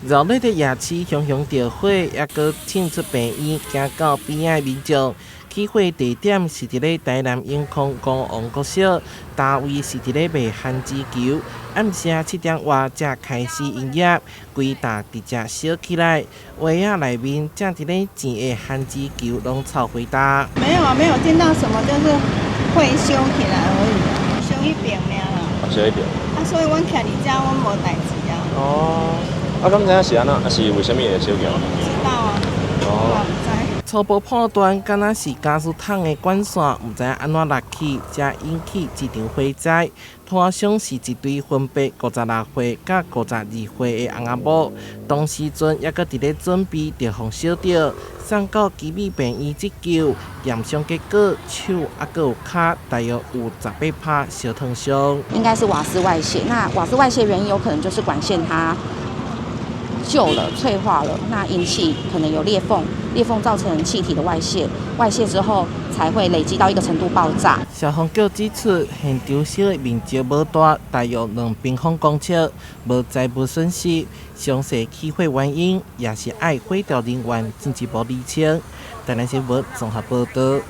熱鬧的夜市熊熊著火，猶閣衝出病院，驚到邊仔民眾。起火地點是佇咧台南永康五王國小，單位是佇咧賣番薯球。暗時7點外才開始營業，規棟直接燒起來，畫仔內面正佇咧煎的番薯球攏臭火焦。沒有啊，沒有聽到什麼，就是火燒起來而已，燒彼爿爾啦。燒彼爿。啊，所以阮徛佇遮，阮無代誌啊。哦，啊，敢知影是按怎？啊，是為啥物會燒起來？知道啊。哦。初步判斷，敢若是瓦斯桶的管線，毋知影按怎落去，才引起這場火災。攤商是一對分別56歲佮52歲的翁仔某，當時陣猶閣佇咧準備，就予燒著，送到旗美病院急救，驗傷結果手猶閣有跤大約有18%燒燙傷。應該是瓦斯外洩，那瓦斯外洩原因有可能就是管線它舊了、脆化了，那引起可能有裂縫，裂縫造成氣體的外洩，外洩之後才會累積到一個程度爆炸。消防局指出，現場燒的面積無大，大約2平方公尺，無財物損失。詳細起火原因也是愛火調人員進一步釐清。台南新聞綜合報導。